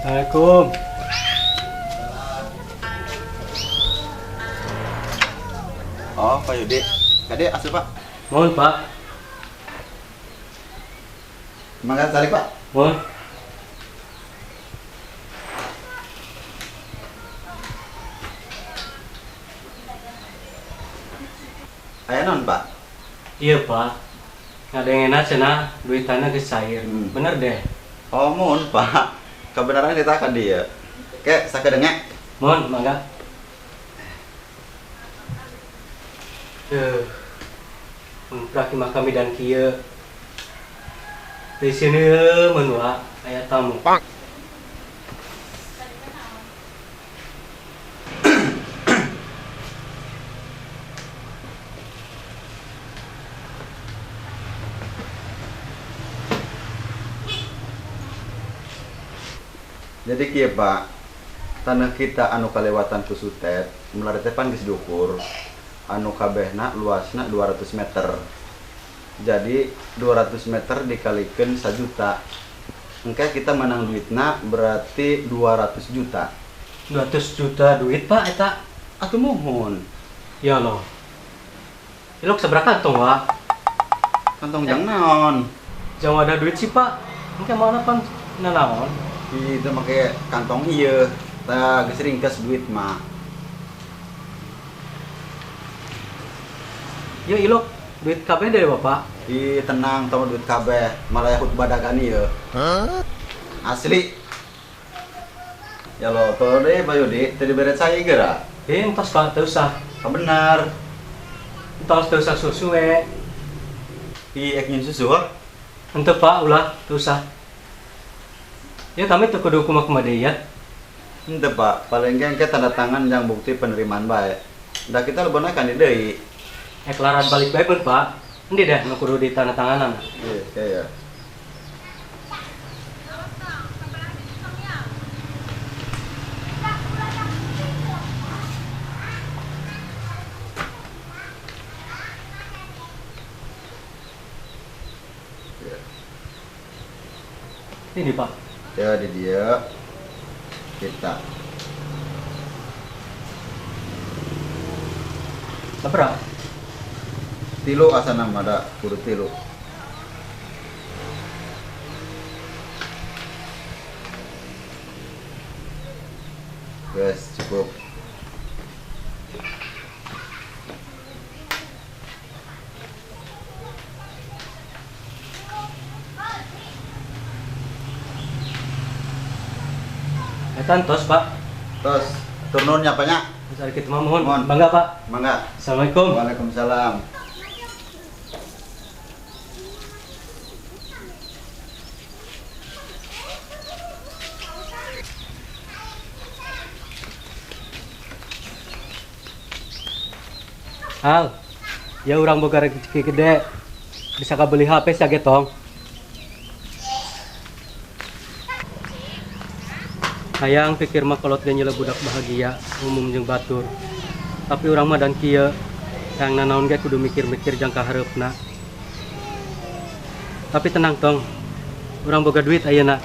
Assalamualaikum. Oh, Pak Yudi. Kade asup, Pak. Mohon, Pak. Mangga tarik, Pak. Mohon. Aya naon, Pak? Iya, Pak. Ngadengena cenah duitanna geus cair. Bener deh. Oh, mohon, Pak. Kebenaran ditakan dia. Oke, sakedenge. Mohon, mangga. Duh. Mun imah kami dan kieu. Di sini mun wa aya tamu. Pak. Jadi kieu, Pak, tanah kita anu kalewatan ku Sutet, mulai teh pan geus diukur, anu kabehna luasna 200 meter. Jadi 200 meter dikalikeun 1 juta. Engke kita menang duitna berarti 200 juta. 200 juta duit, Pak, eta? Atuh muhun. Ya loh. Ilok sabaraha kantong, Pak? Kantong jang naon? Jang ada duit sih, Pak. Engke mana pan nanaon? Itu make kantong ieu. Tah geus ringkes duit mah. Ya ilok duit kabeh dari Bapak. Ih, tenang, tong duit kabeh, malah khutbah dagan ieu. Hah? Asli. Ya lo, tolong deh Pak Yudi, tadi beret saya geura. Entos Pak, teu usah. Ka bener. Entos teu usah susu we. Ih, ek nyin susu heuh. Henteu Pak, ulah, teu usah. Ya kami tuh kudu kumaha-kumaha deui ya. Henteu Pak, paling ge engke tanda tangan jang bukti penerimaan bae. Da kita lebona kan di deui. Laran balik bae pun Pak. Endi deh nu kudu ditanda tanganan. Iya, iya. Ini Pak. Ya, di dia kita. Sabra. Tilu asana mada kudu tilu. Wes cukup. Eta tos, Pak. Tos, turnun nya, Pak, nya. Besar kita mah mohon. Mohon. Bangga, Pak. Mangga. Assalamualaikum. Waalaikumsalam. Al, ya urang boga rezeki gede. Bisa kabeli HP sia ge tong. Hayang pikir mah kolot ge nyela budak bahagia, umum jeung batur. Tapi urang mah dan kieu, hayang nanaon ge kudu mikir-mikir jangka hareupna. Tapi tenang tong, urang boga duit ayeuna.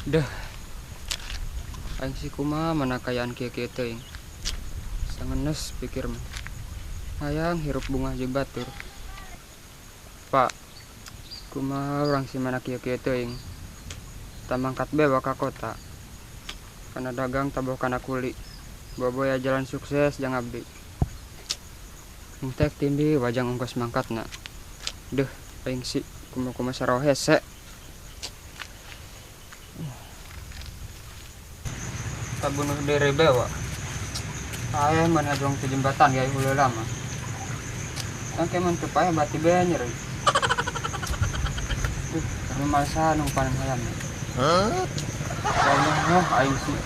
Deh, aing si kumaha mana kayaan kieu-kieu teuing. Sangenes pikir mah. Hayang hirup bungah jeung batur. Pak, kumaha urang si mana kieu-kieu teuing. Tamangkat be ka kota. Kana dagang taboh kana kuli. Boboya jalan sukses jang abdi. Entek tindi wajang ongkos mangkatna. Deh, aing si kumaha-kumaha sarohe hese. Bunuh diri bewa. Ayah mana juang ke jembatan gaya hulu lama. Tangke mun teu payah bati benyer. Duh, karena masa nu panen hayam. Hah? Soalnya aing sih.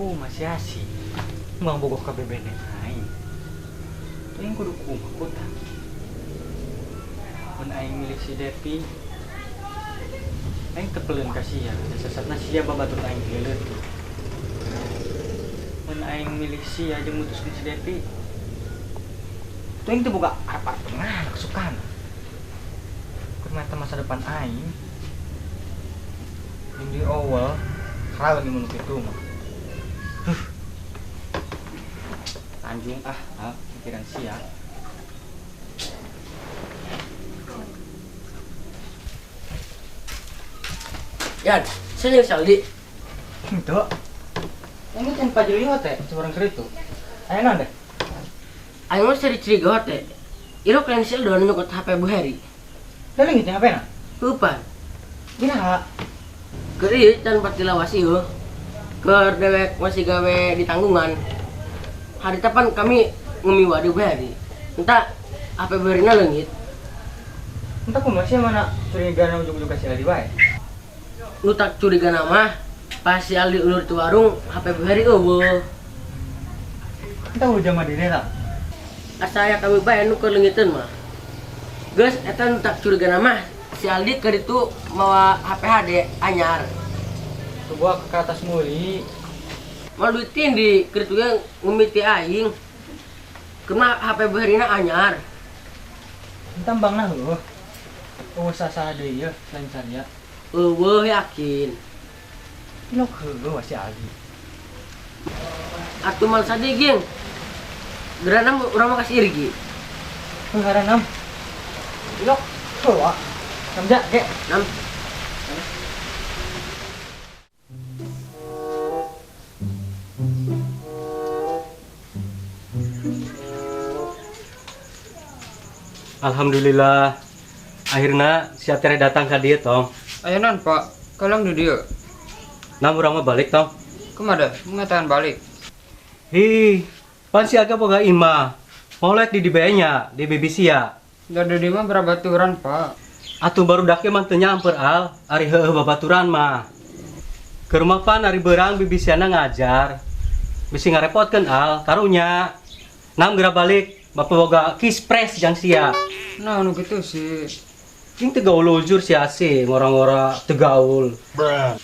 Ku masih asih mau bogoh ka bebene aing. Aing kudu kumaha kota. Mun aing milih si Depi, aing tepeleun ka sia, sesatna sia babatur aing leuleut. Mun aing milih sia jeung mutuskeun si Depi, tuh aing teu boga arep-arep sukana. Keur mata masa depan aing. Jeung di awal halal mun kitu mah. Anjung ah, pikiran sia. Yan, saya jeung Saldi. Henteu. Yang kan pajeli hote seorang keritu. Aya naon deh? Aing mah ciri-ciri hote. Iro kalian si Aldo nyokot HP Bu Heri. Lah leungit HP na? Lupa. Gina. Keur ieu can pati lawas ieu. Keur dewek masih gawe di tanggungan. Hari tapan kami ngemiwa di Bu Heri. Entah HP Bu Heri na leungit. Entah kumaha sih mana curiga na ujug-ujug ka si Aldi wae. Nu tak curiga nama pas si Aldi ulur tu warung HP Bu Heri eueuh. Entah ujang mah diri lah. Asa aya kami bae nu keur leungiteun mah. Geus eta nu tak curiga nama si Aldi keur itu mawa HP HD anyar. Gua ke atas muli. Mal duitin di keur itu ge ngumiti aing. Kumaha HP Bu Herina anyar. Entah bangna heueuh. Eueuh sasaha deui yeuh selain Saria. Eueuh yakin. Ilok heueuh si Aldi. Atuh mal sadi ging. Geranam urang mah kasih irgi. Heuh haranam. Ilok heueuh. Namja ge. Nam. Alhamdulillah. Akhirnya si Atere datang ka dieu tong. Aya naon, Pak? Kalang di dieu. Nah, urang mah balik tong. Kumaha mengatakan balik? Hi, pan si Aga boga imah. Molek di dibenya, di BBC ya. Da di mah berabaturan, Pak. Atuh barudak mah teu nyamper al, ari heueuh babaturan mah. Ke rumah pan ari beurang BBC-na ngajar. Bisi ngarepotkeun al, karunya. Nam geura balik, bapak boga kispres jang sia. Nah, nu kitu sih. Cing teu gaul ujur si Asi, ngora-ngora teu gaul.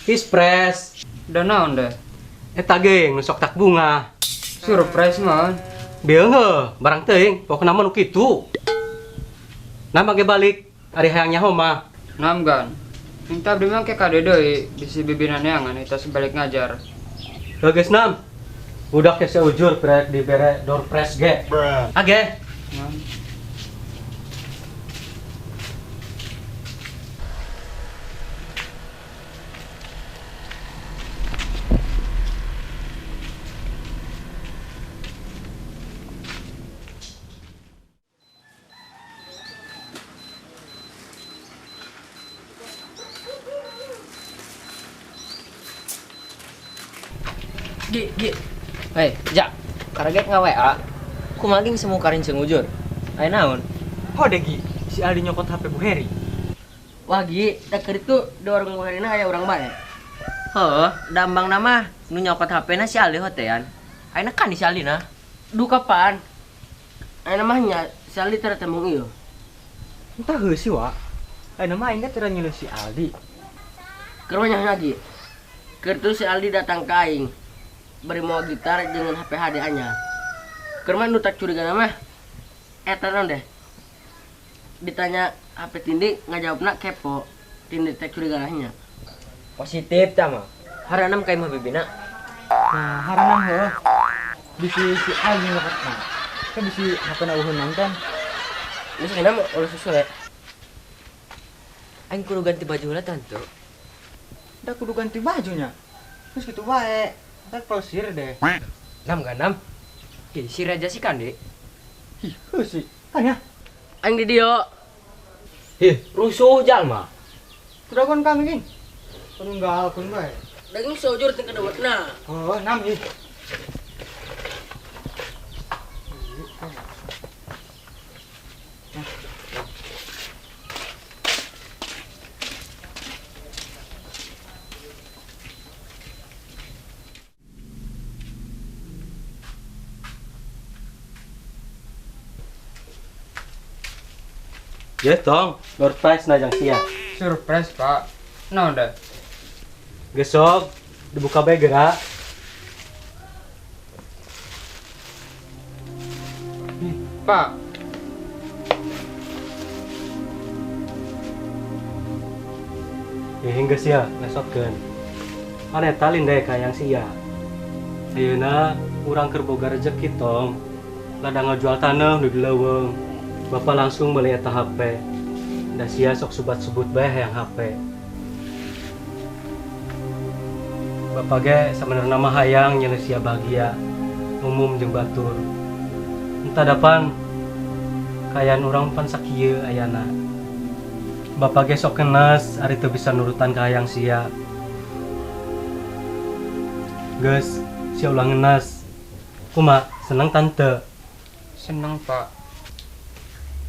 Kispres. Da naon deh? Eta geng nu sok tak bunga. Surprise mah. Beung heuh, barang teuing, pokona mah nu kitu. Nam ge balik, ari hayang nyaho mah. Nam gan. Minta abdi mah ke kade deui, bisi bibinan neangan eta sebalik ngajar. Heuh geus nam. Budak teh seujur prek dibere door press ge. Age. Nam. Gi, gi. Hei, Jak. Kareget nga-WA. Kumaha ging semukarin jeung ujur. Aya naon? Hode gi, si Aldi nyokot HP Bu Heri. Wah gi, da keur itu di warung Bu Herina aya urang bae. Heuh, da ambang nama nu nyokot HP-na si Aldi hotean. Ayeuna kan si Aldi na. Duka pan. Ayeuna mah nya si Aldi teu tembung ieu. Entah heuh sih, Wak. Ayeuna mah aing teh teu nyilu si Aldi. Keur mah nya gi. Keur tu si Aldi datang ka aing. Bari mawa gitar dengan HP HD anyar. Keur mah nu tak curiga mah eta naon deh. Ditanya HP Tindi ngajawabna kepo. Tindi teh curiga nya. Positif tah mah. Haranam ka imah bibina. Nah, haranam heuh. Bisi si Ali nyokotna. Kan bisi HP na eueuh nonton. Geus ayeuna mah ulah susul ya. Aing kudu ganti baju heula tante. Da kudu ganti bajunya. Terus kitu bae. Ntar pelesir deh. Nam gak nam? Ih, si Raja si Kande. Ih, heuh sih. Kan ya. Aing di dieu. Ih, rusuh jalma. Kudagon kami gin. Kudu nggalkeun bae. Daging sojur teu kedewetna. Oh, nam ih. Ya tong, surprise na jang sia. Surprise, Pak. Naon dah? Gesok dibuka bae geura. Pak. Ya hingga sia lesotkeun. Ane talin deh kayang sia. Ayeuna urang keur boga rejeki tong. Ladang ngajual taneuh nu di leuweung. Bapak langsung meuli eta HP. Da sia sok subat-subut bae hayang HP. Bapak ge sabenerna mah hayang nyeuneu sia bahagia, umum jeung batur. Entah dapan kaayaan urang pan sakieu ayana. Bapak ge sok kenes ari teu bisa nurutan ka hayang sia. Geus, sia ulah ngenes. Kumaha, seneng tante? Seneng, Pak.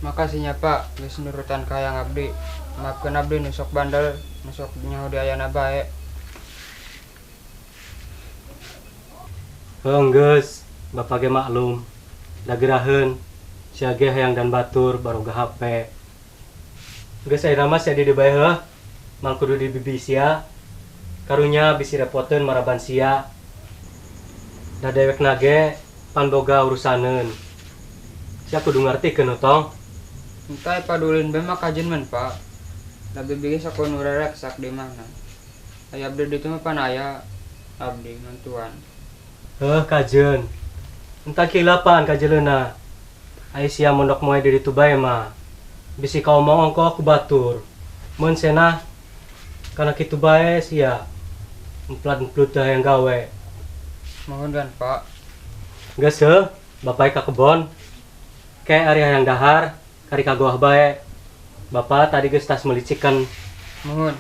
Makasihnya Pak, geus nurutan ka hayang abdi. Maafkeun abdi nu sok bandel, nu sok nyaho di ayana bae. Heuh geus, bapak ge maklum. Da geraheun, sia ge hayang dan batur baroga HP. Geus ayeuna mah sia di dieu bae heuh. Mal kudu di bibi sia. Karunya bisi repoteun maraban sia. Da dewekna ge pan boga urusaneun. Sia kudu ngartikeun tong. Entah padulin bae mah kajen men, Pak. Da bibi ge sok nu rereksak di mana. Aya abdi ditu mah pan aya abdi mantuan. Heuh kajen. Entah kilapan kajeleuna. Ai sia mondok moe di ditu bae mah. Bisi kaomong ongkoh ku batur. Mun senah kana kitu bae sia. Emplat-emplut dah yang gawe. Mohon dan Pak. Geus heuh, bapak ka kebon. Ke ari hayang dahar, kari ka goah bae. Bapak tadi geus tas meuli chicken. Mohon.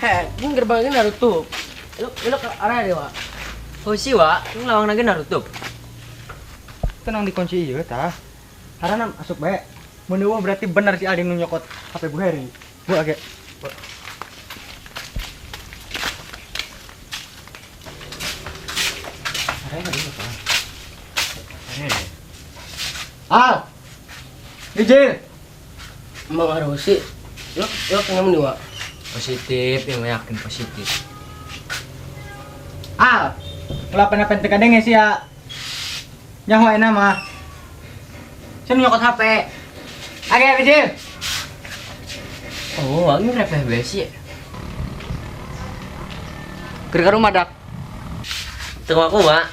Heh, ini gerbangnya narutup. Lu ke arah deh, Wak. Oh si, Wak, ini lawang naga narutup. Tenang dikunci ieu tah. Haranam asup bae. Mun eueuh berarti bener si Aldi nu nyokot HP Bu Heri. Bu age. Al. Dijil. Emang harus sih. Lu kenapa nih, Wak? Positif, yang yakin positif. Al. Ulah pernah teu kadenge sia. Nyaho enak mah. Sia nu nyokot HP. Age bijil. Oh, ini repeh besi. Keur ka rumah dak. Teu aku, Wak.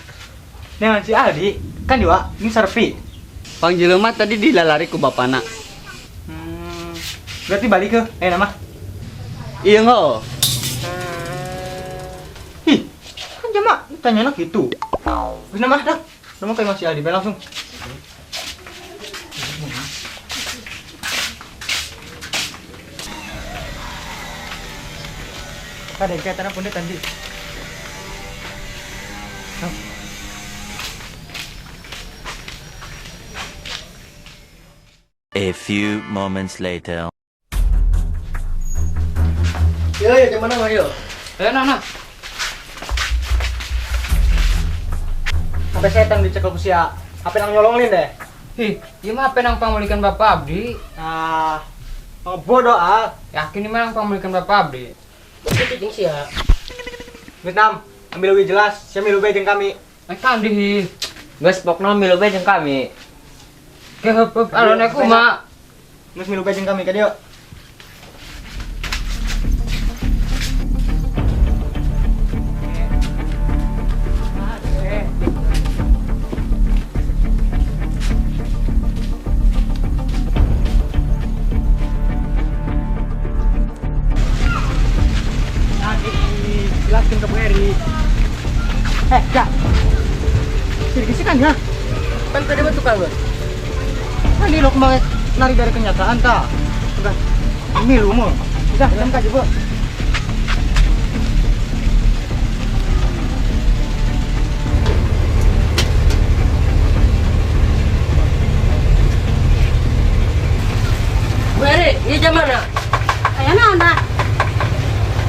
Dengan si Aldi, kan di Wak, ini serpi. Pang jelema tadi dilalari ku bapana. Berarti balik ke, nama. Iya enggak? Ih, kan jamak tanya gitu. Terus nama dah, nama kayak masih Aldi, langsung. Ada yang kaitannya pun tadi. A few moments later. Yo, yo, gimana Mario? Nah, nah. HP setan dicekel ku sia. HP nang nyolongin deh. Ih, ieu mah HP nang pamulikan Bapak abdi. Ah, oh, bodoh ah. Yakin ieu mah nang pamulikan Bapak abdi. Itu jeung sia. Vietnam. Ambil lebih jelas, sia milu bae jeung kami. Kan di. Geus pokna milu bae jeung kami. Ke heup alon aku mah. Geus milu bae jeung kami ka dieu. Jelaskan ke Bu Eri. Kak. Sini kan ya? Kan tadi mah tukang geus. Kan lo kemarin lari dari kenyataan ta. Udah. Milu mah. Udah, jam ka juga. Bu Eri, ieu jam mana? Aya naon, Pak?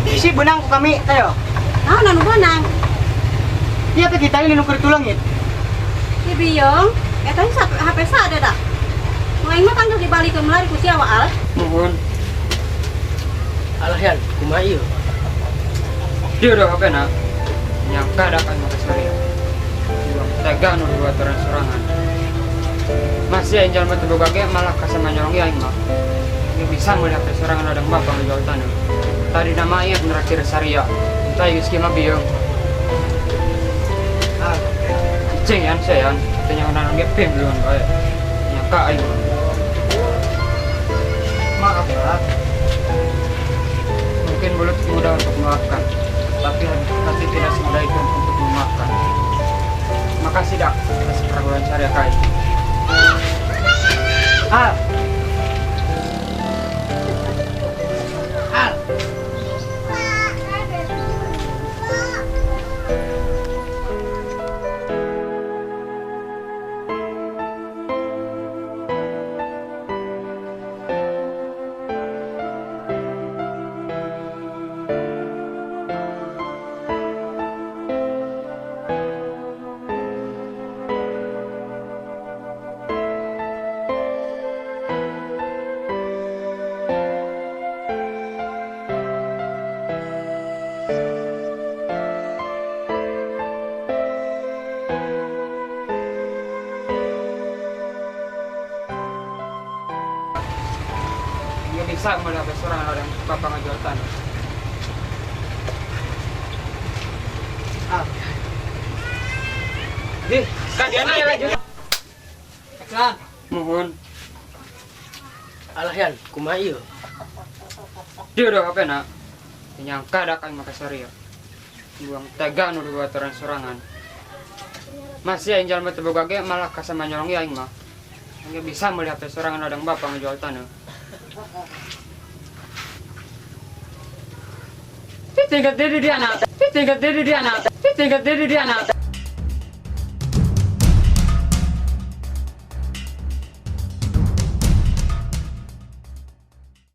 Isi benang ku kami, tayo. Naon anu benang? Iya ke kita ini nuker tulangit. Si Biyong, eta HP sada dah. Aing mah kan geus dibalikeun melari ku sia wa al. Mohon. Alah yan, kumaha ieu? Dia udah HP na. Nyangka ada kan maka sore. Buang tega nu dibaturan sorangan. Masih aing jalma teu boga ge malah kasama nyolong aing mah. Ini bisa meuli HP sorangan ada bapak ngejual tanah. Tadi nama ieu neraktir Saria. Entah geus kieu mah bieung. Ah, Cicing yan sia yan. Teu nyaho ge pim duluan bae. Nyangka aing mah. Maaf, Pak. Mungkin mulut mudah untuk memaafkan, tapi hati tidak semudah itu untuk memaafkan. Makasih dak atas perlakuan saya kai. Al. Al. Nggak bisa melihat seorang orang bapak ngejual tanah. Al. Di, kan dia nanya lagi. Ekran. Mohon. Alah yan, kumaha ieu? Dia udah HP na. Nyangka ada kan maka sore ya. Buang tega nu dibaturan sorangan. Masih aing jalma teu boga ge malah kasama nyolong aing mah. Nggak bisa melihat seorang orang bapak ngejual tanah. Tiga diri dia nak, tiga diri dia nak, tiga diri dia nak.